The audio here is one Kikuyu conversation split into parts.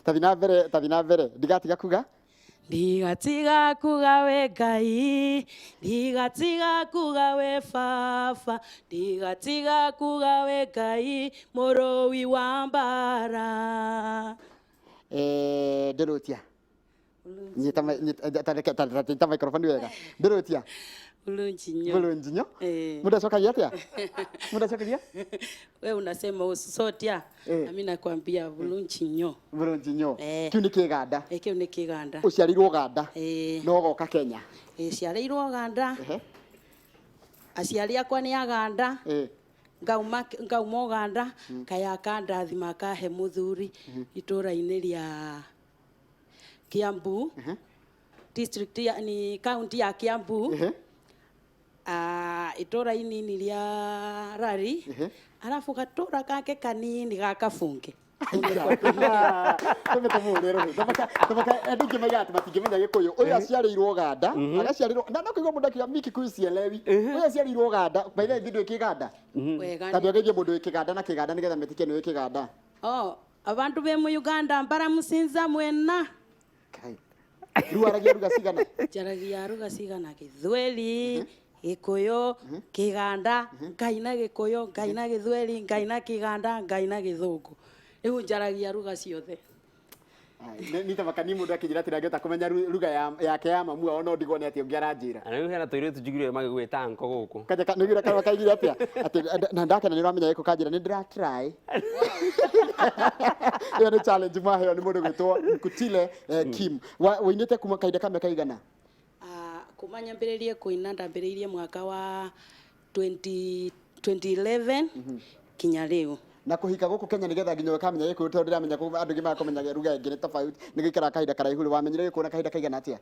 Tathi na mbere, tathi na mbere. Ndigatiga kuga. Ndigatiga kuga we Ngai, ndigatiga kuga we Baba, ndigatiga kuga we Ngai, mũrũi wa mbara. Ndĩrũtia. Nyita nyita microphone wega. Ndĩrũtia. Bulunjinyo. Bulunjinyo. Mũndũ acokagia atĩa? Mũndũ acokagia? We unasema usotia. Na mimi nakwambia bulunjinyo. Bulunjinyo. Kĩu nĩ Kĩganda. Kĩu nĩ Kĩganda. Ũciarĩirwo Uganda. No ũgoka Kenya. Ciarĩirwo Uganda. Aciari akwa nĩ Aganda. Ngauma Uganda, kaya akandathima akahe mũthuri itũra-inĩ rĩa Kiambu. District ya, ni county ya Kiambu. Itũra inini rĩa Rari. Arabu gatũra gake kanini ga Kabunge. Tũmĩte andũ aingĩ maigaga atĩ matingĩmenya Gĩkũyũ. Ũyũ aciarĩirwo Uganda, agaciarĩrwo na no kũigua mũndũ akiuga mi Kikuyu sielewi. Ũyũ aciarĩirwo Uganda, by the way ndũĩ Kĩganda? Wega. Tondũ ũgeithie mũndũ wĩ Kĩganda na Kĩganda nĩgetha metĩkie nĩ wĩ Kĩganda. Oh, abantu be mu Uganda mbaramusinza mwena. Kai. Rĩu waragia ruga cigana? Njaragia ruga cigana? Gĩthweri, Gĩkũyũ, Kĩganda, ngaina Gĩkũyũ, ngaina Gĩthweri, ngaina Kĩganda, ngaina Gĩthũngũ. Rĩu njaragia ruga ciothe. Nĩ ta makani mũndũ akĩnjĩra atĩ ndangĩhota kũmenya ruga yake ya mamu wao, no ndigwo nĩ atĩ ũngĩ aranjĩra. Na rĩu hena tũirĩtu njiguire magĩgwĩta nko gũkũ. Kanja nĩ kanua kaigire atĩa? Atĩ na ndakena nĩ ũramenya gĩkũ kanjĩra nĩ ndĩra try. Ĩyo nĩ challenge mwaheo nĩ mũndũ gwĩtwo Kutile Kim. Wĩinĩte kuma kahinda ka mĩaka igana? Kuma nyambĩrĩrie kũina ndambĩrĩirie mwaka wa 2011 kinya rĩu. Na kũhika gũkũ Kenya nĩgetha nginya ũkamenya Gĩkũyũ, tondũ ndĩramenya andũ aingĩ makũmenya ruga ĩngĩ nĩ tofauti, nĩ gũikaraga kahinda karaihu rĩ, wamenyire Gĩkũyũ na kahinda kaigana atĩa?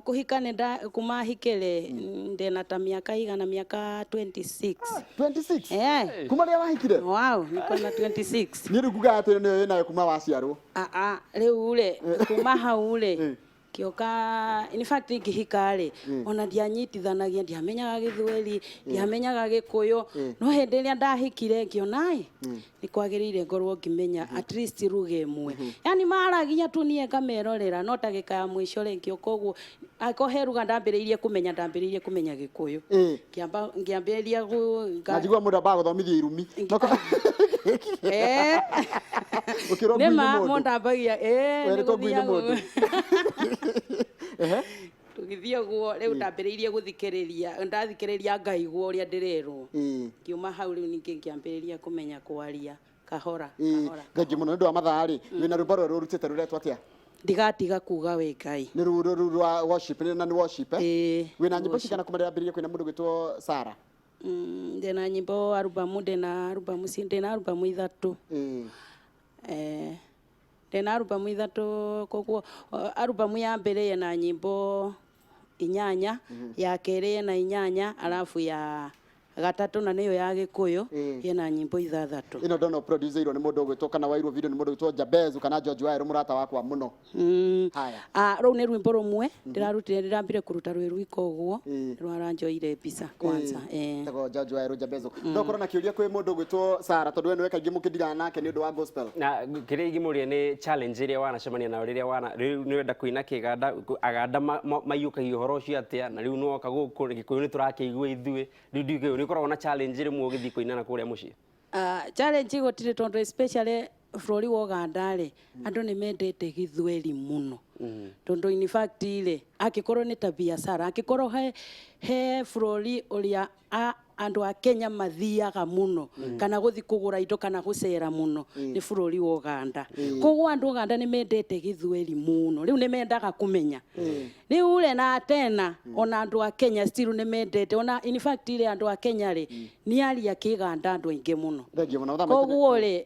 Kũhika nĩ nda kuma hikĩre ndĩna ta mĩaka igana, mĩaka 26. 26? Eh. Kuma rĩrĩa wahikire? Wow, niko na 26. Niĩ rĩu ngugaga atĩ nĩyo wĩnayo kuma waciarwo. Ah, rĩu rĩ, kuma hau rĩ, kĩoka, in fact ngĩhika rĩ, ona ndianyitithanagia, ndiamenyaga Gĩthweri, ndiamenyaga Gĩkũyũ, no hĩndĩ ĩrĩa ndahikire ngĩona ĩ nĩ kwagĩrĩire ngorwo ngĩmenya at least lugha ĩmwe. Yani maragia tu niĩ ngamerorera, no ndagĩka ya mũico rĩ, ngĩũka ũguo, angĩkorwo he lugha ndambĩrĩirie kũmenya Gĩkũyũ. Ngĩamba ngĩambĩrĩria Na njigua mũndũ ambaga gũthomithio irumi. Ũkĩrwo ngui Nĩ nĩ ma mũndũ. Mũndũ ambagia Werĩtwo ngui nĩ nĩ mũndũ. Tũgĩthiĩ ũguo rĩu ndambĩrĩirie gũthikĩrĩria, ndathikĩrĩria ngaigua ũrĩa ndĩrerwo. Ngiuma hau rĩu ningĩ ngĩambĩrĩria kũmenya kwaria kahora kahora. Thengiũ mũno nĩ ũndũ wa mathaa rĩ, wĩna rwĩmbo rwerũ ũrutĩte rũretwo atĩa? Ndigatiga kuga we Ngai. Nĩ rũu rwa worship, na nĩ worship, eh? Ĩĩ. Wĩna nyĩmbo Worship. cigana kuma rĩrĩa wambĩrĩirie kũina mũndũ gwĩtwo Sarah? Ndĩna nyĩmbo album, ndĩna album ithatũ. Ndĩna album ithatũ, koguo album ya mbere ĩna nyĩmbo inyanya, ya kerĩ ĩna inyanya, arabu ya gatatũ na nĩyo ya Gĩkũyũ ĩna nyĩmbo ithathatũ. Ĩno ndona produceirwo nĩ mũndũ ũgwĩtwo kana wairwo video nĩ mũndũ ũgwĩtwo Jabez kana George Waero, mũrata wakwa mũno. Haya. Ah, rũu nĩ rwĩmbo rũmwe ndĩrarutire, ndĩrambire kũruta rwĩ rwika ũguo, rwaranjoire mbica kwanza. Etagwo George Waero Jabezu. No ũkorwo na kĩũria kwĩ mũndũ ũgwĩtwo Sarah, tondũ we nĩwe kaingĩ mũkĩndirana nake nĩ ũndũ wa gospel. Na kĩrĩa ingĩmũria nĩ challenge ĩrĩa wanacemania nayo rĩrĩa wana rĩu nĩ wenda kũina Kĩganda, Aganda maiyũkagia ũhoro ũcio atĩa, na rĩu nĩwoka gũkũ Gĩkũyũ nĩ tũrakĩigua ithuĩ, rĩu ndiũĩ nĩ ũkoragwo na challenge rĩmwe ũgĩthiĩ kũina na kũrĩa mũciĩ? Challenge gũtirĩ, tondũ especially bũrũri wa Ũganda rĩ, andũ nĩ mendete Gĩthweri mũno, tondũ in fact rĩ, angĩkorwo nĩ ta biacara, angĩkorwo he bũrũri ũrĩa andũ a Kenya mathiaga mũno kana gũthiĩ kũgũra indo kana gũcera mũno, nĩ bũrũri wa Ũganda. Koguo andũ Ũganda nĩ mendete Gĩthweri mũno, rĩu nĩ mendaga kũmenya. Rĩu rĩ, na tena ona andũ a Kenya still nĩ mendete, ona in fact rĩ, andũ a Kenya rĩ, nĩ aria Kĩganda andũ aingĩ mũno. Thengiũ mũno. Mathaa maitũ Koguo rĩ,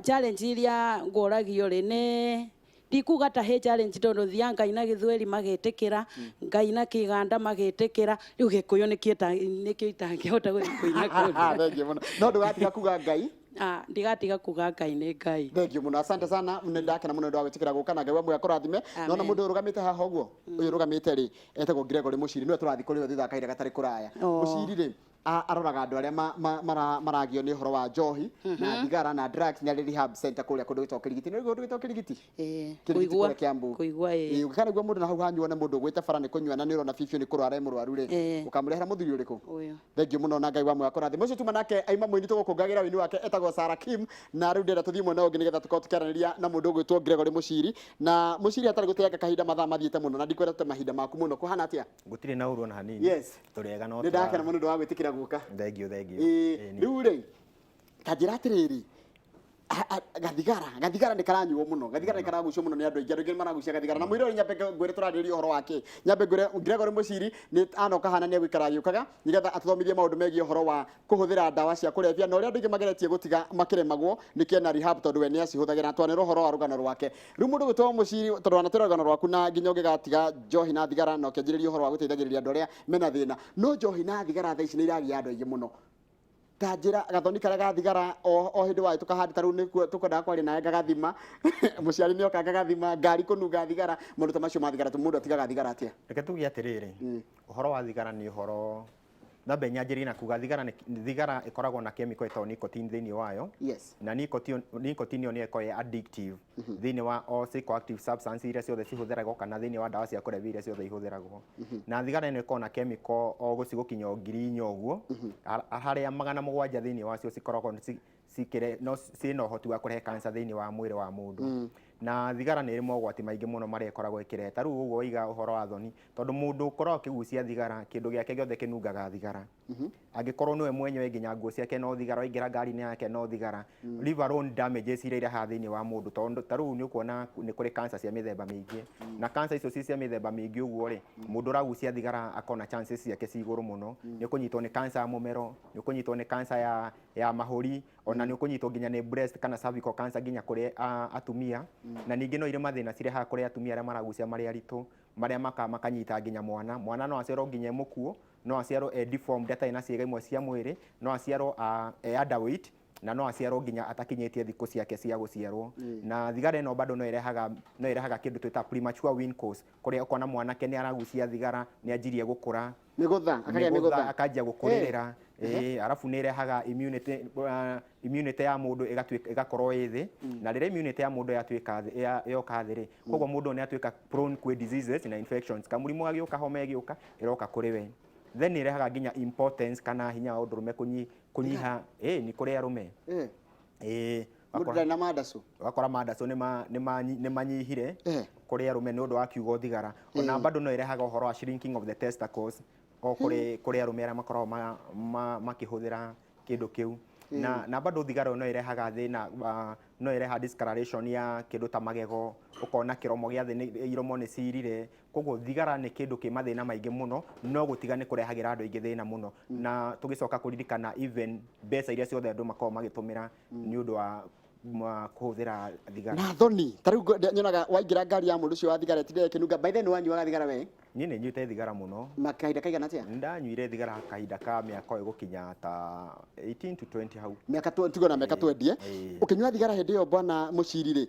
challenge iria ngũragio rĩ, nĩ ndikuga ta he challenge, tondũ thiaga ngaina Gĩthweri magetĩkĩra, ngaina Kĩganda magetĩkĩra, rĩu Gĩkũyũ nĩkĩo itangĩhota gũthiĩ kũina kũndũ. Thengiũ mũno, no ndũgatiga kuga Ngai. Ah, ndigatiga kuga Ngai nĩ Ngai. Thengiũ mũno, asante sana, nĩ ndakena mũno nĩ ũndũ wa gwĩtĩkĩra gũka, na Ngai wa muoyo akũrathime. Nona Amen. mũndũ ũyũ ũrũgamĩte haha ũguo, ũyũ ũrũgamĩte rĩ, etagwo Gregory Mũciri, nĩwe tũrathiĩ kũrĩ we thutha wa kahinda gatarĩ kũraya. Oh. Mũciri rĩ, Aroraga andũ arĩa maragio nĩ ũhoro wa njohi na thigara na drugs, nĩ arĩ rehab center kũrĩa kũndũ gwĩtagwo Kĩrigiti. Nĩ kũndũ gwĩtagwo Kĩrigiti? Ĩĩ. Kĩrigiti. Kũigua. Kũrĩa Kiambu. Kũigua, ĩĩ. Ĩĩ, ũngĩkana mũndũ na hau hanyu wone mũndũ ũgwĩte bara nĩ kũnyua na nĩ ũrona bibiũ nĩ kũrwara e mũrwaru rĩ, ũkamũrehera mũthuri ũrĩkũ? Ũyũ. Thengiũ mũno na Ngai wa muoyo akũrathime. Ũcio tuma nake aima mũini tũgũkũngagĩra ũini wake etagwo Sarah Kim, na rĩu ndĩrenda tũthiĩ mwena ũngĩ nĩgetha tũkorwo tũkĩaranĩria na mũndũ ũgwĩtwo Gregory Mũciri. Na Mũciri, hatarĩ gũteanga kahinda, mathaa mathiĩte mũno na ndikwenda tũte mahinda maku mũno. Kũhana atĩa? Gũtirĩ na ũru ona hanini. Tũrĩ ega no Nĩ ndakena mũno nĩ ũndũ wa gwĩtĩkĩra gũka. Thengiũ, thengiũ. Ĩĩ, Ĩĩ, rĩu rĩ, ta njĩra atĩrĩrĩ, gathigara nĩ karanyuo mũno, gathigara nĩ karagucio mũno nĩ andũ aingĩ, andũ aingĩ nĩ maragucia gathigara. Na mũirũ nyambe ngwĩre tũrarĩrĩria ũhoro wake, nyambe ngwĩre Gregory Mũciri nĩ anoka hana nĩ egũikara agĩũkaga nĩgetha atũthomithie maũndũ megiĩ ũhoro wa kũhũthĩra ndawa cia kũrebia na ũrĩa andũ aingĩ mageretie gũtiga makĩremagwo nĩ kĩena rehab, tondũ we nĩ acihũthagĩra. Twanĩra ũhoro wa rũgano rwake. Rĩu mũndũ gwĩtwo Mũciri, tondũ wanatwĩra rũgano rwaku na nginya ũngĩgatiga njohi na thigara na ũkĩanjĩrĩria ũhoro wa gũteithagĩrĩria andũ arĩa mena thĩna, no njohi na thigara thaa ici nĩ iragia andũ aingĩ mũno. Ta njĩra gathoni karĩa ga thigara o hĩndĩ wa tũkahanda ta rĩu nĩkuo tũkwendaga kwaria nawe ngagathima mũciari nĩoka ngagathima ngari kũnunga thigara, maũndũ ta macio ma thigara, mũndũ atigaga thigara atĩa? Reke tuge atĩrĩrĩ, ũhoro wa thigara nĩ ũhoro nyambe nyanjĩrĩrie na kuga thigara nĩ thigara ĩkoragwo na chemical ĩtagwo nicotine thĩinĩ wayo. Na nicotine ĩyo nĩyo ĩkoragwo ĩ addictive thĩinĩ wa all psychoactive substance iria ciothe cihũthĩragwo kana thĩinĩ wa ndawa cia kũrebia iria ciothe ihũthĩragwo. Na thigara ĩno ĩkoragwo na chemical o gũcigũkinya o 4,000 ũguo, harĩa 700 thĩinĩ wacio cikoragwo cikĩre no ciĩna ũhoti wa kũrehe cancer thĩinĩ wa mwĩrĩ wa mũndũ. Na thigara nĩ ĩrĩ mogwati maingĩ mũno marĩa ĩkoragwo ĩkĩrehe. Ta rĩu ũguo waiga ũhoro wa thoni, tondũ mũndũ ũkoragwo akĩgucia thigara, kĩndũ gĩake gĩothe kĩnungaga thigara. Angĩkorwo nĩwe mwenyewe, nginya nguo ciake no thigara, waingĩra ngari-inĩ yake no thigara. Leave alone damages iria irehaga thĩinĩ wa mũndũ, tondũ ta rĩu nĩ ũkuona nĩ kũrĩ cancer cia mĩthemba mĩingĩ. Na cancer icio ci cia mĩthemba mĩingĩ ũguo rĩ, mũndũ ũragucia thigara akona chances ciake ci igũrũ mũno nĩ ũkũnyitwo nĩ cancer ya mũmero, nĩ ũkũnyitwo nĩ cancer ya mahũri, ona nĩ ũkũnyitwo nginya nĩ breast kana cervical cancer nginya kũrĩ atumia. Na ningĩ no irĩ mathĩna cirehaga kũrĩ atumia arĩa maragucia marĩ aritũ, marĩa makanyita nginya mwana. Mwana no aciarwo nginya e mũkuũ, no aciarwo e deformed, atarĩ na ciĩga imwe cia mwĩrĩ, no aciarwo e underweight, na no aciarwo nginya atakinyĩtie thikũ ciake cia gũciarwo. Na thigara ĩno bado no ĩrehaga kĩndũ twĩtaga premature wrinkles, kũrĩa ũkona mwanake nĩ aragucia thigara nĩ anjirie gũkũra. Mĩgũtha, akagĩa mĩgũtha, mĩgũtha. Akanjia gũkũrĩrĩra. Ĩĩ, arabu nĩ ĩrehaga immunity ya mũndũ ĩgatuĩka ĩgakorwo ĩ thĩ. Na rĩrĩa immunity ya mũndũ yatuĩka thĩ, yoka thĩ rĩ, koguo mũndũ nĩ atuĩka prone kwĩ diseases na infections. Kamũrimũ gagĩũka, homa ĩgĩũka, ĩroka kũrĩ we. Then nĩ ĩrehaga nginya impotence kana hinya wa ũndũrũme kũnyiha. Ĩĩ, nĩ kũrĩ arũme. Ĩĩ. Mũndũ ndarĩ na mandacu. Ũgakora mandacu nĩ manyihire kũrĩ arũme nĩ ũndũ wa kiugo thigara. Ona bado no ĩrehaga ũhoro wa shrinking of the testicles o kũrĩ arũme arĩa makoragwo makĩhũthĩra kĩndũ kĩu. Na bado thigara no ĩrehaga thĩna, no ĩrehaga discoloration ya kĩndũ ta magego, ũkona kĩromo gĩa thĩ iromo nĩ cirire. Koguo thigara nĩ kĩndũ kĩ mathĩna maingĩ mũno, no gũtiga nĩ kũrehagĩra andũ aingĩ thĩna mũno. Na tũgĩcoka kũririkana even mbeca iria ciothe andũ makoragwo magĩtũmĩra nĩ ũndũ wa kũhũthĩra thigara. Na thoni ta rĩu nyonaga waingĩra ngari ya mũndũ ũcio wa thigara ĩtinda ĩkĩnunga. By then wanyuaga thigara we? Niĩ nĩ nyuĩte thigara mũno. Na kahinda kaigana atĩa? Ndanyuire thigara kahinda ka mĩaka ĩgũkinya ta 18 to 20 hau. Mĩaka tuge na mĩaka twendie. Ĩĩ. Ũkĩnyua thigara hĩndĩ ĩyo, bwana Mũciri rĩ,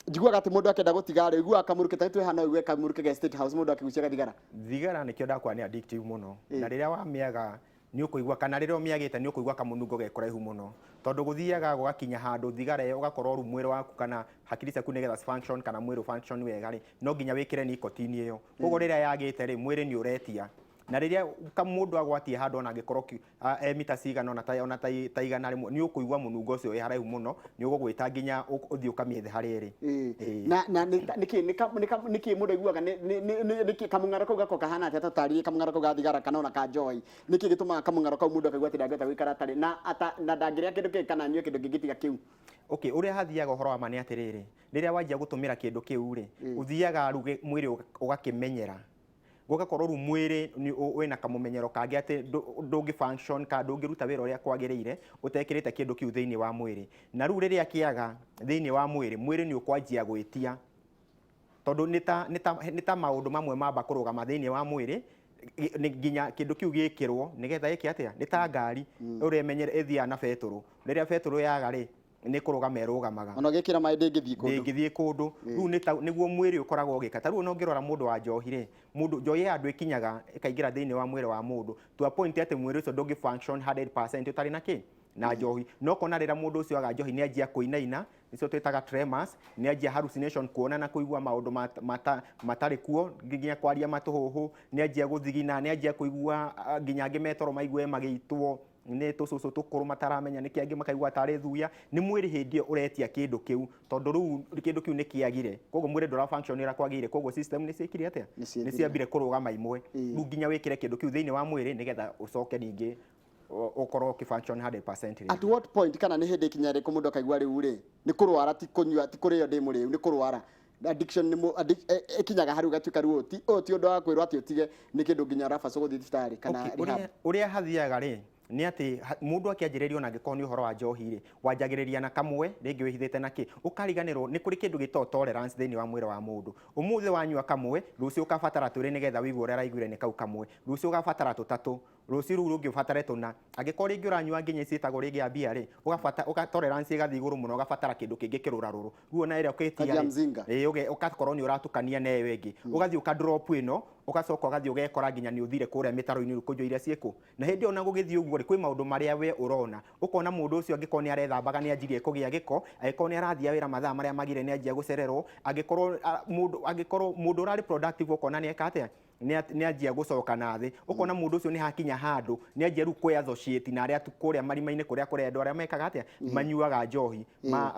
njiguaga atĩ mũndũ akĩenda gũtiga rĩ, ũiguaga kamũrukĩ ta twĩ hana, ũigue kamũrukĩ ge State House mũndũ akĩgucia gathigara. Thigara nĩkĩo ndakwa nĩ addictive mũno. Na rĩrĩa wamĩaga nĩ ũkũigua, kana rĩrĩa ũmĩagĩte nĩ ũkũigua kamũnungo ge kũraihu mũno, tondũ gũthiaga gũgakinya handũ thigara ĩyo ũgakorwo rĩu mwĩrĩ waku kana hakiri ciaku nĩgetha function kana mwĩrĩ function wega rĩ, no nginya wĩkĩre nicotine ĩyo. Koguo rĩrĩa yagĩte rĩ, mwĩrĩ nĩ ũretia. Na rĩrĩa mũndũ agwatie handũ, ona angĩkorwo e mita cigana ona ta 100, nĩ ũkũigua mũnungo ũcio wĩ haraihu mũno, nĩ ũgũgwĩta nginya ũthiĩ ũkamĩethe harĩa ĩrĩ. Ĩĩ. Na nĩkĩ nĩkĩ mũndũ aiguaga nĩkĩ kamũng'aro kau gakoragwo kahana atĩa? Tũtarĩrie kamũng'aro kau ga thigara kana ona ka njohi. Nĩkĩ gĩtũmaga kamũng'aro kau mũndũ akaigua atĩ ndangĩhota gũikara atarĩ na ndangĩrĩa kĩndũ kĩngĩ kana anyue kĩndũ kĩngĩ tiga kĩu? Okay, ũrĩa hathiaga ũhoro wa ma nĩ atĩrĩrĩ, rĩrĩa wanjia gũtũmĩra kĩndũ kĩu rĩ, ũthiaga rĩu mwĩrĩ ũgakĩmenyera, gũgakorwo rĩu mwĩrĩ wĩna kamũmenyero kangĩ atĩ ndũngĩ function kana ndũngĩruta wĩra ũrĩa kwagĩrĩire ũtekĩrĩte kĩndũ kĩu thĩinĩ wa mwĩrĩ. Na rĩu rĩrĩa kĩaga thĩinĩ wa mwĩrĩ, mwĩrĩ nĩ ũkwanjia gwĩtia, tondũ nĩ ta maũndũ mamwe mamba kũrũgama thĩinĩ wa mwĩrĩ nĩ nginya kĩndũ kĩu gĩkĩrwo nĩgetha ĩke atĩa. Nĩ ta ngari ũrĩa ĩmenyere ĩthiaga na betũrũ, rĩrĩa betũrũ yaga rĩ. Nĩ kũrũgama ĩrũgamaga. Ona ũgĩkĩra maĩ ndĩngĩthiĩ kũndũ. Ndĩngĩthiĩ kũndũ. Rĩu nĩ ta nĩguo mwĩrĩ ũkoragwo ũgĩka. Ta rĩu ona ũngĩrora mũndũ wa njohi rĩ, mũndũ njohi ya andũ ĩkinyaga ĩkaingĩra thĩinĩ wa mwĩrĩ wa mũndũ to a point atĩ mwĩrĩ ũcio ndũngĩ function 100% ũtarĩ na kĩ na njohi. No kona rĩrĩa mũndũ ũcio aga njohi, nĩ anjia kũinaina, nĩcio twĩtaga tremors, nĩ anjia hallucination, kuona na kũigua maũndũ matarĩ kuo, nginya kwaria matũhũhũ, nĩ anjia gũthigina, nĩ anjia kũigua nginya angĩ metoro maigue magĩitwo nĩ tũcũcũ tũkũrũ mataramenya nĩkĩ, angĩ makaigua tarĩ thuya. Nĩ mwĩrĩ hĩndĩ ĩyo ũretia kĩndũ kĩu, tondũ rĩu kĩndũ kĩu nĩ kĩagire, koguo mwĩrĩ ndũra function ũrĩa kwagĩrĩire, koguo system nĩ ciĩkire atĩa? Nĩ ciathirire. Nĩ ciambire kũrũgama imwe. Rĩu nginya wĩkĩre kĩndũ kĩu thĩinĩ wa mwĩrĩ nĩgetha ũcoke ningĩ ũkorwo ũkĩ function 100% rĩngĩ. At what point, kana nĩ hĩndĩ ikinya rĩkũ mũndũ akaigua rĩu rĩ nĩ kũrwara, ti kũnyua, ti kũrĩo ndĩ mũrĩu, nĩ kũrwara? Addiction nĩ ĩkinyaga harĩa ũgatuĩka rĩu ũyũ ti ũndũ wa kwĩrwo atĩ ũtige, nĩ kĩndũ nginya ũrabatara gũthiĩ thibitarĩ kana Okay, rehab? Ũrĩa hathiaga rĩ nĩ atĩ mũndũ akĩanjĩrĩria, ona angĩkorwo nĩ ũhoro wa njohi rĩ, wanjagĩrĩria na kamwe, rĩngĩ wĩhithĩte na kĩ, ũkariganĩrwo nĩ kũrĩ kĩndũ gĩtagwo tolerance thĩinĩ wa mwĩrĩ wa mũndũ. Ũmũthĩ wanyua kamwe, rũciũ ũkabatara twĩrĩ nĩgetha wĩigue ũrĩa araiguire nĩ kau kamwe, rũciũ ũgabatara tũtatũ, rũciũ rũu rũngĩ ũbatare tũna. Angĩkorwo rĩngĩ ũranyua nginya ici ciĩtagwo rĩngĩ ya mbia rĩ, ũgabata tolerance ĩgathiĩ igũrũ mũno, ũgabatara kĩndũ kĩngĩ kĩrũrarũrũ. Rĩu ona ĩrĩa ũkĩtia Kanjia rĩ, mzinga. Ĩĩ, ũgakorwo nĩ ũratukania na ĩyo ĩngĩ, ũgathiĩ ũka drop ĩno, ũgacoka ũgathiĩ ũgekora nginya nĩ ũthire kũrĩa mĩtaro-inĩ rĩu kũnyua iria ciĩkũ. Na hĩndĩ ĩyo na gũgĩthiĩ ũguo rĩ, kwĩ maũndũ marĩa we ũrona, ũkona mũndũ ũcio angĩkorwo nĩ arethambaga nĩ anjirie kũgĩa gĩko, angĩkorwo nĩ arathiĩ wĩra mathaa marĩa magire nĩ anjia gũcererwo, angĩkorwo mũndũ, angĩkorwo mũndũ ũrarĩ productive, ũkona nĩ eka atĩa, nĩ anjia gũcoka na thĩ. Ũkona mũndũ ũcio nĩ hakinya handũ nĩ anjia rĩu kwĩ associate na arĩa tu kũrĩa marima-inĩ, kũrĩa kũrendwo, arĩa mekaga atĩa, manyuaga njohi,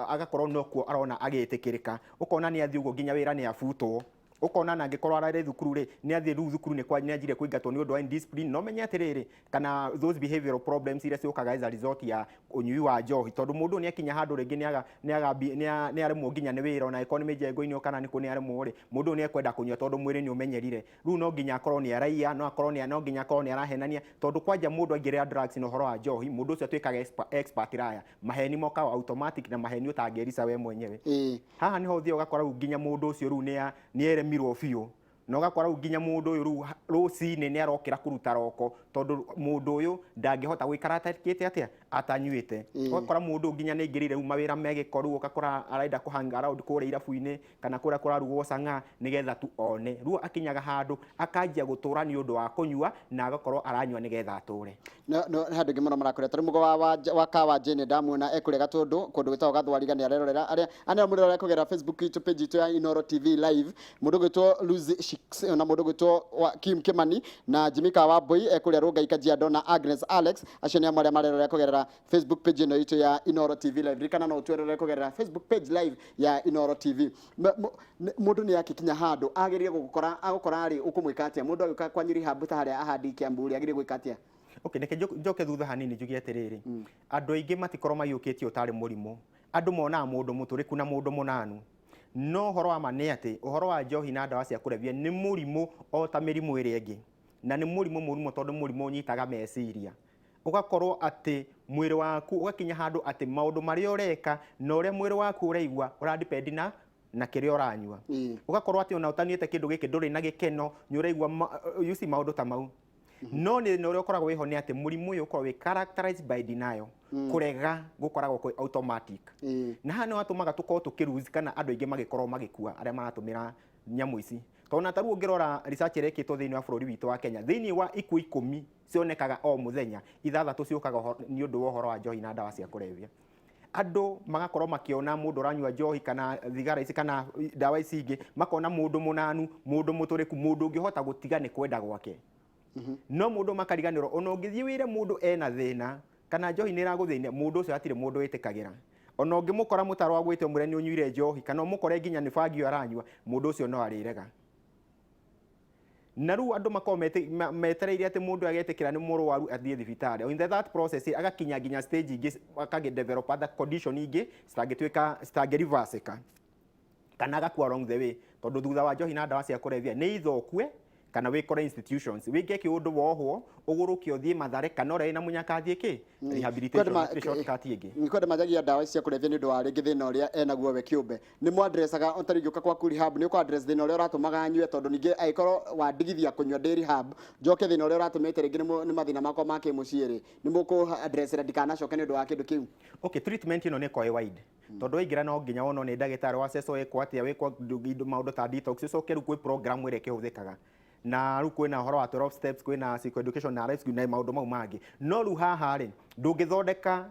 agakorwo nokuo arona agĩtĩkĩrĩka. Ũkona nĩ athiĩ ũguo nginya wĩra nĩ abutwo. Ũkona na angĩkorwo ararĩ thukuru rĩ, nĩ athiĩ rĩu thukuru nĩ anjirie kũingatwo nĩ ũndũ wa indiscipline. No menye atĩrĩrĩ, kana those behavioral problems iria ciũkaga as a result ya ũnyui wa njohi, tondũ mũndũ nĩ akinya handũ rĩngĩ nĩ aremwo nginya nĩ wĩra, ona angĩkorwo nĩ mĩjengo-inĩ kana nĩ kũ nĩ aremwo rĩ, mũndũ ũyũ nĩ ekwenda kũnyua tondũ mwĩrĩ nĩ ũmenyerire. Rĩu no nginya akorwo nĩ araiya, no akorwo nĩ no nginya akorwo nĩ arahenania, tondũ kwanja mũndũ aingĩrĩra drugs na ũhoro wa njohi, mũndũ ũcio atuĩkaga expert liar. Maheni mokaga automatic, na maheni ũtangĩrica we mwenyewe. Haha niho ũthiaga ũgakora rĩu nginya mũndũ ũcio rĩu nĩ eremirwo biũ, na ũgakora rĩu nginya mũndũ ũyũ rĩu rũcinĩ nĩ arokĩra kũruta roko, tondũ mũndũ ũyũ ndangĩhota gũikara atakĩte atĩa atanyuĩte. Ũgakora mũndũ ũyũ nginya nĩ aingĩrĩire rĩu mawĩra me gĩko, rĩu ũgakora arenda kũ hang around kũrĩa irabu-inĩ kana kũrĩa kũrarugwo cang'aa nĩgetha tu one. Rĩu akinyaga handũ akanjia gũtũra nĩ ũndũ wa kũnyua, na agakorwo aranyua nĩgetha atũre. No handũ ingĩ mũno marakorera tarĩ mũgo wa kawa Jane, ndamuona ekũrĩa Gatũndũ, kũndũ gwĩtagwo Gathwariga, nĩ arerorera. Arĩa anĩa mũrerorera kũgerera Facebook itũ, page itũ ya Inoro TV Live, mũndũ gwĩtwo Lucy Shix na mũndũ gwĩtwo Kim Kimani na Jimmy Kawambui ekũrĩa Rongai Kajiado na Agnes Alex, acio nĩ amwe arĩa marerorera kũgerera Facebook page ĩno itũ ya Inoro TV Live. Ririkana no ũtwerere kũgerera Facebook page live ya Inoro TV. Mũndũ nĩ akĩkinya handũ agĩrĩire gũgũkora, agũkora rĩ, ũkũmwĩka atĩa mũndũ agĩũka kwanyu rehab ta harĩa ahandi Kiambu rĩ, agĩrĩire gwĩka atĩa? Okay, reke njoke thutha hanini njuge atĩrĩrĩ, andũ aingĩ matikorwo maiyũkĩtie ũtarĩ mũrimũ. Andũ monaga mũndũ mũtũrĩku na mũndũ mũnanu, no ũhoro wa ma nĩ atĩ ũhoro wa njohi na ndawa cia kũrebia nĩ mũrimũ o ta mĩrimũ ĩrĩa ĩngĩ, na nĩ mũrimũ mũru mũno, tondũ mũrimũ ũnyitaga meciria, ũgakorwo atĩ mwĩrĩ waku ũgakinya handũ atĩ maũndũ marĩa ũreka na ũrĩa mwĩrĩ waku ũraigua ũradepend na kĩrĩa ũranyua. Ũgakorwo atĩ ona ũtanyuĩte kĩndũ gĩkĩ ndũrĩ na gĩkeno, nĩ ũraigua you see, maũndũ ta mau. No nĩ thĩna ũrĩa ũkoragwo wĩho nĩ atĩ mũrimũ ũyũ ũkoragwo wĩ characterized by denial, kũrega gũkoragwo kwĩ automatic. Na haha nĩ watũmaga tũkorwo tũkĩlose, kana andũ aingĩ magĩkorwo magĩkua arĩa maratũmĩra nyamũ ici, tondũ na tarĩu ũngĩrora research ĩrĩa ĩkĩtwo thĩinĩ wa bũrũri witũ wa Kenya, thĩinĩ wa ikuũ 10 cionekaga o mũthenya, ithathatũ ciũkaga nĩ ũndũ wa ũhoro wa njohi na ndawa cia kũrebia. Andũ magakorwo makĩona mũndũ ũranyua njohi kana thigara ici kana ndawa ici ingĩ, makona mũndũ mũnanu, mũndũ mũtũrĩku, mũndũ ũngĩhota gũtiga nĩ kwenda gwake. No mũndũ makariganĩrwo, ona ũngĩthiĩ wĩre mũndũ ena thĩna kana njohi nĩ ĩragũthĩnia, mũndũ ũcio hatirĩ mũndũ wĩtĩkagĩra. Ona ũngĩmũkora mũtaro agwĩte ũmwĩre nĩ ũnyuire njohi, kana ũmũkore nginya nĩ bangi ĩyo aranyua, mũndũ ũcio no arĩrega. Na rĩu andũ makorwo metereire atĩ mũndũ agetĩkĩra nĩ mũrwaru athiĩ thibitarĩ. In that process agakinya nginya stage ingĩ, akagĩ develop other condition ingĩ citangĩtuĩka, citangĩreversika, kana agakua along the way, tondũ thutha wa njohi na ndawa cia kũrebia nĩ either ũkue Kana wĩkore institutions wĩke kĩũndũ, wohwo, ũgũrũke, ũthiĩ Mathare, kana ũrĩa wĩna mũnyaka athiĩ kĩ rehabilitation. Hatirĩ shortcut ĩngĩ. Kwenda manjagia ndawa cia kũrebia nĩ ũndũ wa rĩngĩ thĩna ũrĩa enaguo we kĩũmbe. Nĩ mwadressaga ta rĩngĩ ũka kwaku rehab, nĩ ũkũ address thĩna ũrĩa ũratũmaga anyue? Tondũ ningĩ angĩkorwo wandigithia kũnyua ndĩ rehab, njoke thĩna ũrĩa ũratũmĩte rĩngĩ nĩ mathĩna makwa ma kĩmũciĩ rĩ, nĩ mũkũ addressera ndikanacoke nĩ ũndũ wa kĩndũ kĩu? Okay, treatment ĩno nĩ ĩkoragwo ĩ wide, tondũ waingĩra no nginya wonwo nĩ ndagĩtarĩ wa ceco wĩkwo atĩa, wĩkwo maũndũ ta detox, ũcoke rĩu kwĩ program ĩrĩa ĩkĩhũthĩkaga, na rĩu kwĩna ũhoro wa 12 steps, kwĩna psychoeducation na rescue na maũndũ mau mangĩ. No rĩu haha rĩ, ndũngĩthondeka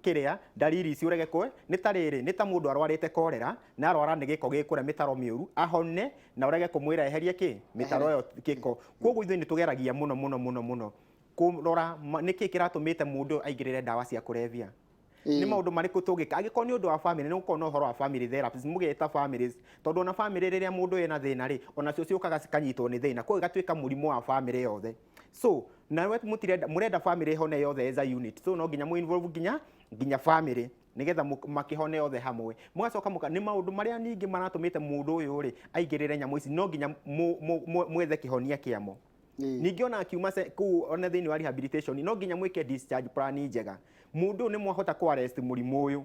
kĩrĩa ndariri ici ũrege kwe. Nĩ ta rĩrĩ, nĩ ta mũndũ arwarĩte korera na arwara nĩ gĩko gĩkũrĩa mĩtaro mĩũru, ahone na ũrege kũmwĩra eherie kĩ mĩtaro ĩyo gĩko. Koguo ithuĩ nĩ tũgeragia mũno mũno mũno mũno kũrora nĩkĩ kĩratũmĩte mũndũ aingĩrĩre ndawa cia kũrebia, nĩ maũndũ marĩkũ tũngĩka. Angĩkorwo nĩ ũndũ wa family, nĩ gũkorwo na ũhoro wa family therapist, mũgeta families, tondũ ona family rĩrĩa mũndũ ena thĩna rĩ, onacio ciũkaga cikanyitwo nĩ thĩna, koguo ĩgatuĩka mũrimũ wa family yothe. So nawe mũtirenda, mũrenda family ĩhone yothe as a unit, so no nginya mũ involve nginya family nigetha makĩhone othe hamwe. Mũgacoka mũka nĩ maũndũ marĩa ningĩ maratũmĩte mũndũ ũyũ rĩ aingĩrĩre nyamũ ici, no nginya mwethe kĩhonia kĩamo. Ningĩ ona akiuma kũu, ona thĩinĩ wa rehabilitation, no nginya mwĩke discharge plan njega. Mũndũ ũyũ nĩ mwahota kũ arrest mũrimũ ũyũ,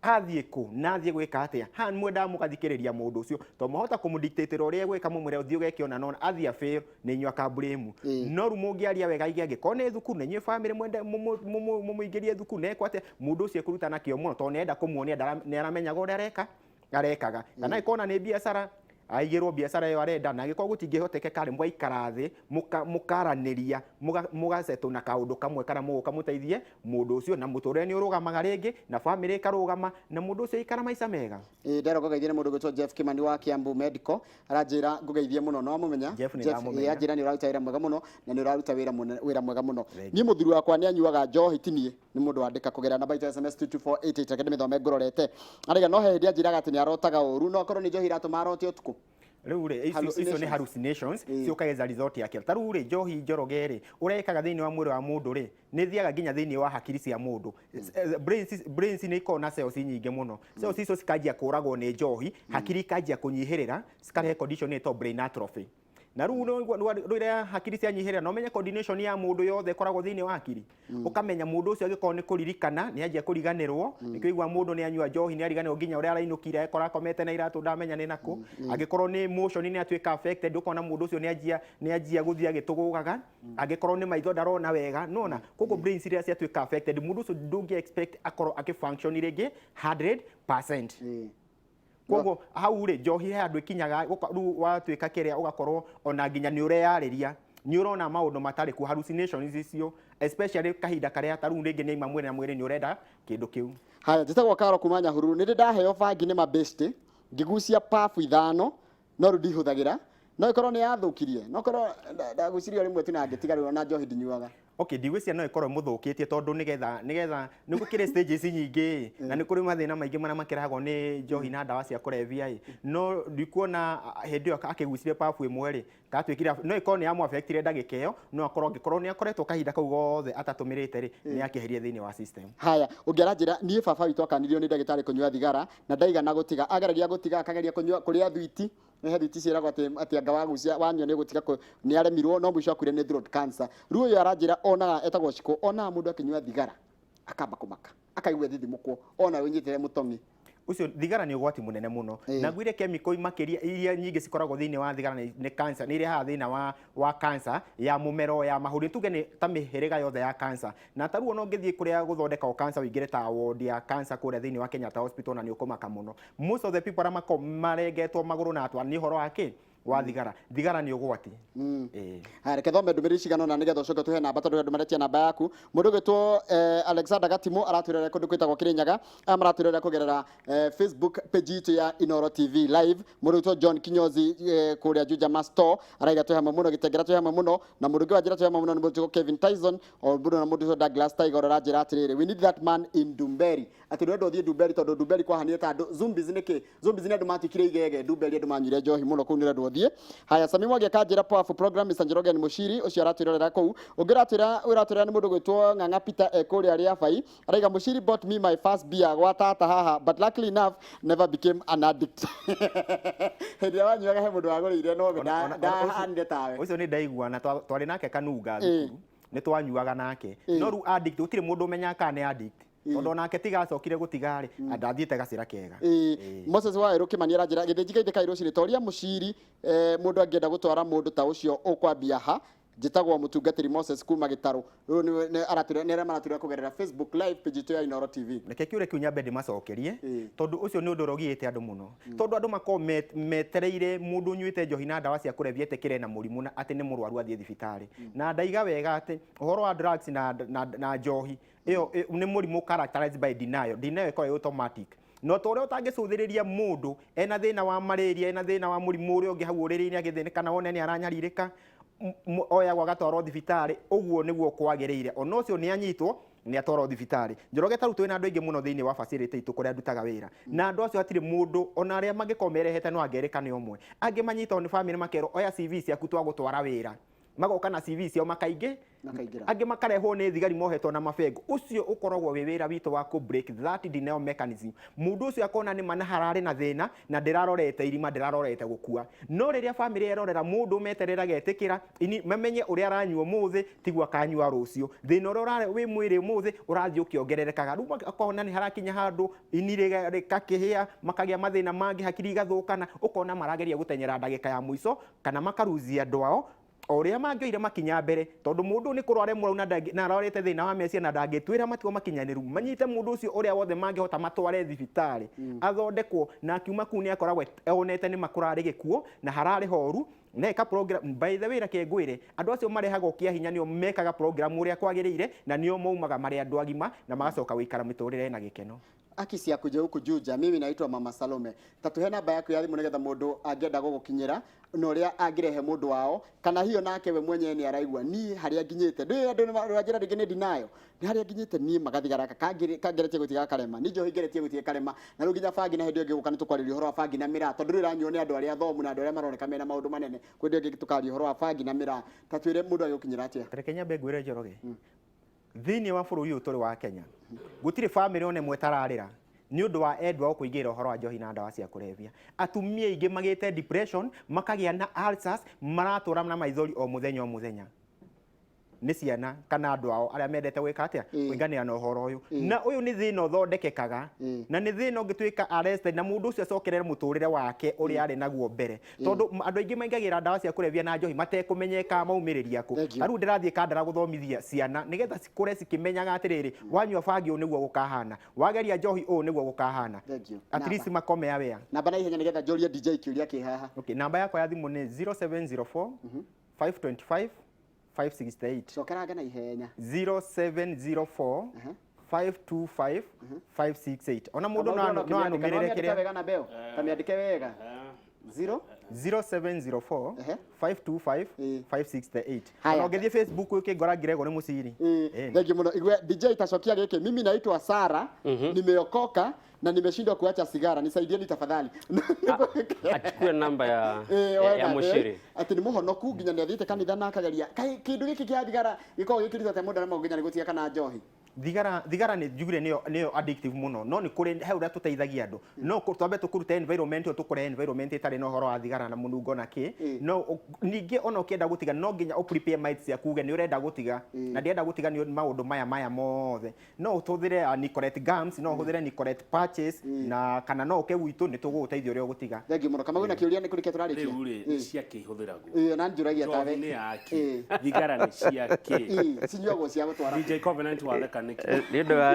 athiĩ kũ na athiĩ gwĩka atĩa? Haha mwendaga mũgathikĩrĩria mũndũ ũcio, tondũ mwahota kũmũdictatĩra ũrĩa egwĩka, mũmwĩre ũthiĩ ũgeke ũna nona, athiĩ afail, nĩ inyuĩ akamblame. No rĩu mũngĩaria wega, aige angĩkorwo nĩ thukuru, na inyuĩ family mwende mũmũingĩrie thukuru, na ekwo atĩa, mũndũ ũcio ekũruta na kĩo mũno, tondũ nĩarenda kũmuonia nĩ aramenyaga ũrĩa areka arekaga. Kana angĩkorwo ona nĩ biacara, aigĩrwo biacara ĩyo arenda. Na angĩkorwo gũtingĩhotekeka rĩ, mũgaikara thĩ, mũkaranĩria, mũgasettle na kaũndũ kamwe karĩa mũgũka mũteithie mũndũ ũcio, na mũtũrĩre nĩ ũrũgamaga rĩngĩ, na family ĩkarũgama, na mũndũ ũcio aikara maica mega. Ĩĩ, nderwo ngũgeithie nĩ mũndũ gwĩtwo Jeff Kimani wa Kiambu Medical. Aranjĩra ngũgeithie mũno, no amũmenya. Jeff nĩ ndamũmenya. Ĩĩ, anjĩra nĩ ũraruta wĩra mwega mũno na nĩ ũraruta wĩra mwega mũno. Thank Niĩ mũthuri wakwa nĩ anyuaga njohi, ti niĩ, nĩ mũndũ wandĩka kũgerera namba itũ ya SMS 22488. Reke ndĩmĩthome ngũrorete. Araiga no he hĩndĩ anjĩraga atĩ nĩ arotaga ũru. No akorwo nĩ njohi iratũma arote ũtukũ? Rĩu rĩ, icio nĩ hallucinations ciũkaga as a result yake. Ta rĩu rĩ, njohi njoroge rĩ, ũrĩa ĩkaga thĩinĩ wa mwĩrĩ wa mũndũ rĩ, nĩ ĩthiaga nginya thĩinĩ wa hakiri cia mũndũ. Brains nĩ ikoragwo na cells nyingĩ mũno. Cells icio cikanjia kũragwo nĩ njohi, hakiri ikanjia kũnyihĩrĩra, cikarehe condition ĩtagwo brain atrophy. Na rĩu rĩrĩa hakiri cianyihĩrĩra, na ũmenye coordination ya mũndũ yothe ĩkoragwo thĩinĩ wa hakiri, ũkamenya mũndũ ũcio angĩkorwo nĩ kũririkana nĩ anjia kũriganĩrwo. Nĩkĩo igua mũndũ nĩ anyua njohi nĩ ariganĩrwo nginya ũrĩa arainũkire, ekora akomete na iratũ, ndamenya nĩ nakũ. Angĩkorwo nĩ motion nĩ atuĩka affected, ũkona mũndũ ũcio nĩ anjia gũthiĩ agĩtũgũgaga. Angĩkorwo nĩ maitho, ndarona wega nona. Koguo brains iria ciatuĩka affected, mũndũ ũcio ndũngĩ expect akorwo akĩ function rĩngĩ 100%. Koguo hau rĩ, njohi he handũ ĩkinyaga rĩu watuĩka kĩrĩa, ũgakorwo ona nginya nĩ ũreyarĩria, nĩ ũrona maũndũ matarĩ kuo, hallucinations icio, especially kahinda karĩa ta rĩu rĩngĩ nĩ aima mwĩrĩ na mwĩrĩ nĩ ũrenda kĩndũ kĩu. Haya, njĩtagwo Karo kuma Nyahururu. Nĩ ndĩ ndaheo bangi nĩ mabesti, ngĩgucia pabu ithano, no rĩu ndihũthagĩra. No ĩkorwo nĩ yathũkirie? No korwo ndagucirie o rĩmwe tu na ngĩtiga, rĩu ona njohi ndinyuaga. Okay, ndigwĩciria no ĩkorwo ĩmũthũkĩtie, tondũ nĩgetha nĩ gũkĩrĩ stages nyingĩ, na nĩ kũrĩ mathĩna maingĩ marĩa makĩrehagwo nĩ njohi na ndawa cia kũrebia ĩ. No ndikuona hĩndĩ ĩyo akĩgucirie pabu ĩmwe rĩ, katuĩkire no ĩkorwo nĩ yamũ-affectire ndagĩka ĩyo, no akorwo angĩkorwo nĩ akoretwo kahinda kau gothe atatũmĩrĩte rĩ, nĩ akĩeherie thĩinĩ wa system. Haya, ũngĩ aranjĩra, niĩ baba witũ akanirio nĩ ndagĩtarĩ kũnyua thigara na ndaigana gũtiga. Ageragia gũtiga, akageria kũnyua kũrĩa thwiti, nĩ he thwiti ciĩragwo atĩ anga wagucia wanyua nĩ ũgũtiga, nĩ aremirwo, no mũico akuire nĩ throat cancer. Rĩu ũyũ aranjĩra onaga, etagwo Cikũ, onaga mũndũ akĩnyua thigara akamba kũmaka, akaigua ethithimũkwo ona wĩnyitĩre mũtong'i. Ũcio thigara nĩ ũgwati mũnene mũno. Na ngwire chemical makĩria iria nyingĩ cikoragwo thĩinĩ wa thigara nĩ cancer, nĩ irehaga thĩna wa cancer ya mũmero, ya mahũri, tuge nĩ ta mĩhĩrĩga yothe ya cancer. Na ta rĩu ona ũngĩthiĩ kũrĩa gũthondeka cancer, ũingĩre ta ward ya cancer kũrĩa thĩinĩ wa Kenyatta Hospital, na nĩ ũkũmaka mũno. Most of the people arĩa makoragwo marengetwo magũrũ na atwa nĩ ũhoro wa kĩ wa thigara. Thigara nĩ ũgwati. Ĩĩ. Haya, reke thome ndũmĩrĩri cigana ũna nĩgetha ũcoke tũhe namba, tondũ andũ maretia namba yaku. Mũndũ ũgwĩtwo Alexander Gatimu aratwĩrora kũndũ kwĩtagwo Kĩrĩnyaga. Aya maratwĩrora kũgerera Facebook page itũ ya Inoro TV live. Mũndũ ũgwĩtwo John Kinyozi kũrĩa Juja Masto araiga twĩ hamwe mũno. Gĩtengera twĩ hamwe mũno. Na mũndũ ũngĩ wanjĩra twĩ hamwe mũno nĩ mũndũ ũgwĩtwo Kevin Tyson o mũndũ, na mũndũ ũgwĩtwo Douglas Tiger ũrĩa aranjĩra atĩrĩrĩ, "We need that man in Ndumberi," atĩ ndũrenda ũthiĩ Ndumberi tondũ Ndumberi kwahanire ta andũ zombies. Nĩkĩ zombies? Nĩ andũ matuĩkire igege Ndumberi, andũ manyuire njohi mũno kũu, nĩ ũrendwo. Thiĩ haya. Sami Mwangi akanjĩra, "Powerful program, Mr. Njoroge ni Mushiri." Ũcio aratwĩrorera kũu. Ũngĩ ũratwĩra nĩ mũndũ gwĩtwo Ng'ang'a Peter e kũrĩa Rĩabai, araiga, "Mushiri bought me my first beer gwa tata haha, but luckily enough never became an addict." Hĩndĩ ĩrĩa wanyuaga he mũndũ wagũrĩire, no we ndahanire tawe. Ũcio nĩ ndaigua na twarĩ nake Kanunga thukuru, nĩ twanyuaga nake, no rĩu addict gũtirĩ mũndũ ũmenyaga kana nĩ addict, tondũ onake tiga acokire gũtiga rĩ, ndathiĩte gacĩra kega. Ĩĩ, Moses wa Werũ Kĩmani aranjĩra, "Gĩthĩnji gaithe kai rũcinĩ, toria Mũciri, mũndũ angĩenda gũtwara mũndũ ta ũcio ũkwambia ha? Njĩtagwo mũtungatĩri Moses kuma Gĩtarũ." Rĩu nĩ aratwĩra, nĩ arĩa maratwĩra kũgerera Facebook Live page itũ ya Inooro TV. Reke kĩũria kĩu nyambe ndĩmacokerie, tondũ ũcio nĩ ũndũ ũrĩa ũgiĩte andũ mũno, tondũ andũ makoragwo metereire mũndũ ũnyuĩte njohi na ndawa cia kũrebia etĩkĩre na mũrimũ na atĩ nĩ mũrwaru athiĩ thibitarĩ. Na ndaiga wega atĩ ũhoro wa drugs na njohi ĩyo nĩ mũrimũ characterized by denial. Denial ĩkoragwo ĩ automatic, no ta ũrĩa ũtangĩcũthĩrĩria mũndũ ena thĩna wa malaria, ena thĩna wa mũrimũ ũrĩa ũngĩ hau ũrĩrĩ-inĩ agĩthĩnĩka, na wone nĩ aranyarirĩka, oyagwo agatwarwo thibitarĩ. Ũguo nĩguo kwagĩrĩire. Ona ũcio nĩ anyitwo, nĩ atwarwo thibitarĩ. Njoroge, ta rĩu twĩna andũ aingĩ mũno thĩinĩ wa facility itũ kũrĩa ndutaga wĩra, na andũ acio hatirĩ mũndũ ona arĩa mangĩkorwo merehete no angerĩka nĩ ũmwe. Angĩ manyitagwo nĩ family, makerwo, "Oya CV ciaku, twagũtwara wĩra." Magoka na CV ciao makaingĩ. Makaingĩra. Angĩ makarehwo nĩ thigari mohetwo na mabengo. Ũcio ũkoragwo wĩ wĩra witũ wa kũ break that denial mechanism. Mũndũ ũcio akona nĩ ma na hararĩ na thĩna na ndĩrarorete irima, ndĩrarorete gũkua. No rĩrĩa family yerorera mũndũ metereraga etĩkĩra ini, mamenye ũrĩa aranyua ũmũthĩ tiguo akanyua rũciũ. Thĩna ũrĩa ũrarĩ wĩ mwĩrĩ ũmũthĩ ũrathiĩ ũkĩongererekaga. Rĩu akona nĩ harakinya handũ ini rĩkakĩhĩa, makagĩa mathĩna mangĩ, hakiri igathũkana. Ũkona marageria gũtenyera ndagĩka ya mũico kana makaruzia andũ ao o ũrĩa mangĩoire makinya mbere, tondũ mũndũ nĩ kũrwara mũrau na arwarĩte thĩna wa meciria na ndangĩtwĩra matigwo makinyanĩru. Manyite mũndũ ũcio ũrĩa wothe mangĩhota, matware thibitarĩ athondekwo, na akiuma kũu nĩ akoragwo onete nĩ makũrarĩ gĩkuũ na hararĩ horu na eka program. By the way, reke ngwĩre, andũ acio marehagwo kĩa hinya nĩo mekaga program ũrĩa kwagĩrĩire, na nĩo maumaga marĩ andũ agima na magacoka gũikara mĩtũrĩre na gĩkeno. Aki cia kuja huku Juja, "Mimi naitwa Mama Salome. Tatuhe namba yaku ya thimũ nĩgetha mũndũ angĩenda gũgũkinyĩra na ũrĩa angĩrehe mũndũ wao, kana hiyo nake we mwenyewe nĩ araigua niĩ harĩa nginyĩte." Ndũĩ andũ nĩ njĩra rĩngĩ nĩ denial, nĩ harĩa nginyĩte niĩ magathigara kangeretie gũtiga karema, nĩ njohi ngeretie gũtiga karema, na rĩu nginya bangi. Na hĩndĩ ĩyo ĩngĩ gũka nĩ tũkwarĩria ũhoro wa bangi na mĩraa, tondũ rĩu ĩranyuo nĩ andũ arĩa athomu na andũ arĩa maroneka mena maũndũ manene. Kwĩ hĩndĩ ĩngĩ tũkaria ũhoro wa bangi na mĩraa. Tatwĩre mũndũ agĩgũkinyĩra atĩa? Reke nyambe ngwĩre, Njoroge, thĩinĩ wa bũrũri ũyũ tũrĩ wa Kenya gũtirĩ bamĩrĩ ona ĩmwe ĩtararĩra nĩ ũndũ wa endwa ao kũingĩrĩra ũhoro wa njohi na ndawa cia kũrebia. Atumia aingĩ magĩte depression, makagĩa na ulcers, maratũra na maithori o mũthenya o mũthenya nĩ ciana kana andũ ao arĩa mendete gwĩka atĩa, kũinganĩra na ũhoro ũyũ. Na ũyũ nĩ thĩna ũthondekekaga, na nĩ thĩna ũngĩtuĩka arrested na mũndũ ũcio acokerere mũtũrĩre wake ũrĩa arĩ naguo mbere, tondũ andũ aingĩ maingagĩra ndawa cia kũrebia na njohi matekũmenyeka maumĩrĩria kũ. Thank you. Ta rĩu ndĩrathiĩ Kandara gũthomithia ciana nĩgetha cikũre cikĩmenyaga atĩrĩrĩ, wanyua bangi ũũ nĩguo gũkahana, wageria njohi ũũ nĩguo gũkahana. Thank you. At least makome aware. Namba na ihenya nĩgetha njũrie DJ kĩũria kĩ haha. Okay, namba yakwa ya thimũ nĩ 0704 525 568. Cokeranga na ihenya. 0704 525 568. Ona mũndũ no anũmĩrĩre kĩrĩa kĩrĩa wega na mbeo kamĩandĩke wega, 0 0704 525 568. Haya. Ona ũngĩthiĩ Facebook ũkĩngora Gregory Mũciri. Thank you muno. Igwe DJ, tacokia gĩkĩ. "Mimi naitwa Sara, nimeokoka na nimeshindwa kuacha sigara, nisaidieni tafadhali." Achukue namba ya, ya, wenda, ya Mushiri. Atĩ nĩ mũhonoku, nginya nĩ athiĩte kanitha na akageria. Kaĩ kĩndũ gĩkĩ kĩa thigara gĩkoragwo gĩkĩrĩtwo atĩa, mũndũ aremagwo nginya nĩ gũtiga, kana njohi? Thigara nĩ njugire nĩyo addictive mũno, no nĩ kũrĩ he ũrĩa tũteithagia andũ. No twambe tũkũrute environment ĩyo, tũkũrehe environment ĩtarĩ na ũhoro wa thigara na mũnungo na kĩ. No ningĩ ona ũkĩenda gũtiga, no nginya ũ prepare mind ciaku, uge nĩ ũrenda gũtiga na ndĩrenda gũtiga nĩ maũndũ maya mothe. No ũtũthĩre Nicorette gums, no ũhũthĩre Nicorette patches, na kana no ũke gwitũ, nĩ tũgũgũteithia ũrĩa ũgũtiga. Thank you mũno. Kamau, na kĩũria nĩ kũrĩ kĩa tũrarĩkia. Rĩu rĩ, nĩ ciakĩ ihũthĩragwo? Ĩĩ, na njũragia Njohi tawe. nĩ yaki, thigara nĩ ciakĩ? Cinyuagwo cia gũtwara. DJ Covenant, watheka nĩkĩ? Nĩ ũndũ wa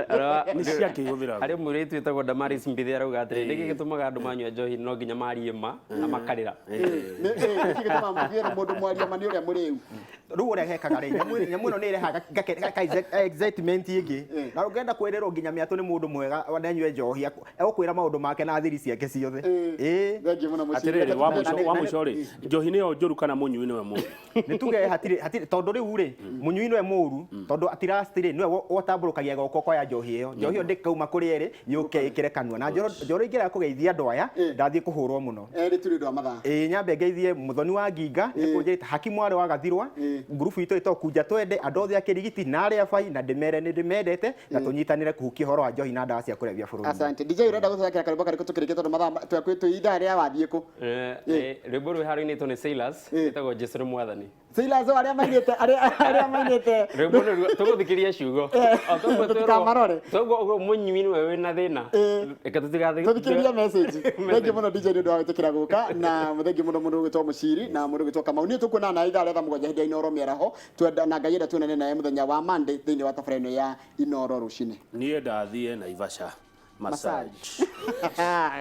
Nĩ ciakĩ ihũthĩragwo? Harĩ mũirĩtu wĩtagwo Damaris Mbithe arauga atĩrĩ, nĩkĩ gĩtũmaga andũ manyua njohi no nginya marie ma na makarĩra? Nĩ nĩkĩ gĩtũmaga mũthiĩ mũndũ mwaria ma nĩ ũrĩa mũrĩu? Rĩu ũrĩa hekaga rĩ, nyamũ ĩno nĩ ĩrehaga excitement ĩngĩ, na ũngĩenda kwĩrĩrwo nginya mĩatũ nĩ mũndũ mwega wananyue njohi, egũkwĩra maũndũ make na thiri ciake ciothe. Ĩĩ. Thengiũ mũno Mũciri. Atĩrĩrĩ, wa mũico rĩ, njohi nĩyo njũru kana mũnyui nĩwe mũũru? Nĩ tuge hatirĩ, tondũ rĩu rĩ, mũnyui nĩwe mũũru, tondũ at last rĩ, nĩwe watambũrũkagia guoko koya njohi ĩyo. Njohi ĩyo ndĩkauma kũrĩ erĩ yũke ĩkĩre kanua. Na njoro ingĩrega kũgeithia andũ aya, ndathiĩ kũhũrwo mũno. Nĩ tũrĩ ũndũ wa mathaa. Ĩĩ, nyambe ngeithie Muthoni wa Nginga, nĩ kũnjĩrĩte Haki mwarĩ wa Gathirwa, ngurubu itũ ĩtagwo Kunja Twende, andũ othe a Kĩrigiti na arĩa bai, na ndĩmere nĩ ndĩmendete, na tũnyitanĩre kũhukia ũhoro wa njohi na ndawa cia kũrebia bũrũri. Asante. DJ, urenda gũthakĩra karwĩmbo karĩkũ tũkĩrĩkia, tondũ mathaa twĩ twĩ ithaa rĩa wathiĩ kũ? Rwĩmbo rwĩ harũinĩtwo nĩ Silas, rwĩtagwo Jesu nĩ Mwathani. Silas, arĩa mainĩte. Rwĩmbo rũu tũgũthikĩria ciugo. O toguo twĩrwo- Tũtikamarore. Toguo ũguo mũnyui nĩwe wĩna thĩna. Reke tũtigathikĩrie. Tũthikĩrĩrie message. Thengiũ mũno DJ nĩ ũndũ wa gwĩtĩkĩra gũka, na thengiũ mũno mũndũ ũgwĩtwo Mũciri na mũndũ ũgwĩtwo Kamau. Niĩ tũkuonana na ithaa rĩa thaa 7 hĩndĩ ya Inooro mĩaraho, twenda na Ngai enda tuonane naye mũthenya wa Monday thĩinĩ wa tabarĩra ĩno ya Inooro rũcinĩ. Niĩ ndathiĩ Naivasha massage.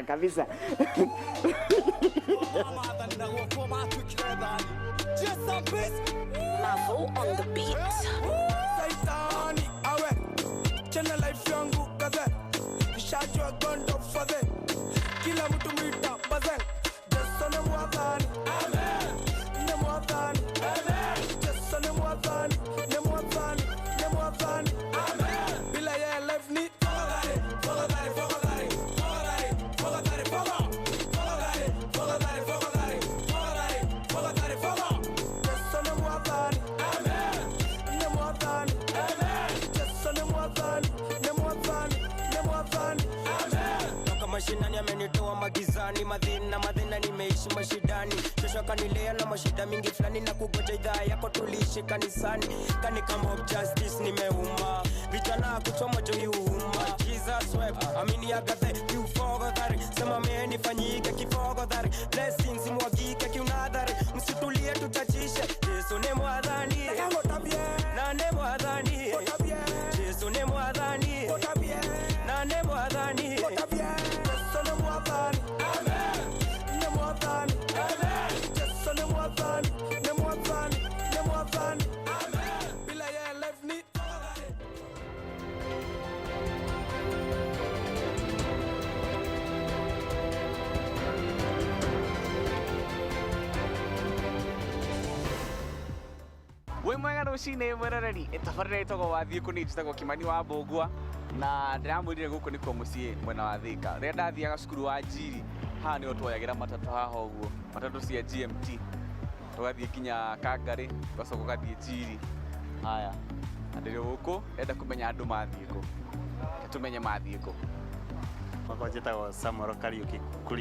Kabisa. Mavo on the beat. Saitani awe chana life yangu kaze nishajua gondo fadhe kila mtu mwita bazen. Jesu ni mwadhani, amen, ni mwadhani, amen. Jesu ni mwadhani, ni mwadhani, ni mwadhani, amen. Bila yeye life ni fogadhari, fogadhari, fogadhari, fogadhari, fogadhari, fogadhari, fogadhari, fogadhari, fogadhari, fogadhari, fogadhari. Jesu ni mwadhani, amen, ni mwadhani, amen. Jesu ni mwadhani, ni mwadhani, ni mwadhani, amen. Toka mashinani amenitoa magizani, madhina madhina nimeishi mashidani, shosho kanilea na mashida mingi fulani, na kugoja idhaa yako tuliishi kanisani, kani kama of justice nimeuma vijana kuchoma johi uhuma. Jesus wept amini agathe kiufogodhari, sema meni fanyike kifogodhari, blessings mwagike kiunadhari, msitulie tuchachishe. Yesu ni mwadhani na ni mwadhani, Yesu ni mwadhani na ni mwadhani. Jesu ni mwadhani, amen, ni mwadhani, amen. Jesu ni mwadhani, ni mwadhani, ni mwadhani, amen. Bila yeye life ni fogadhari. Wĩ mwega rũcinĩ mwĩroreri, tabarĩra ĩtagwo wathiĩ kũ, nĩ njĩtagwo Kimani wa Mbũgua, na ndĩramwĩrire gũkũ nĩkuo mũciĩ mwena wa Thĩka. Rĩrĩa ndathiaga cukuru wa Njiri, haha nĩho twoyagĩra matatũ, haha ũguo matatũ cia GMT, tũgathiĩ nginya Kangarĩ, tũgacoka ũgathiĩ Njiri. Haya, na ndĩrĩ gũkũ enda kũmenya andũ mathiĩ kũ, tũmenye mathiĩ kũ. Wakwa njĩtagwo Samuel Kariũki Kuris.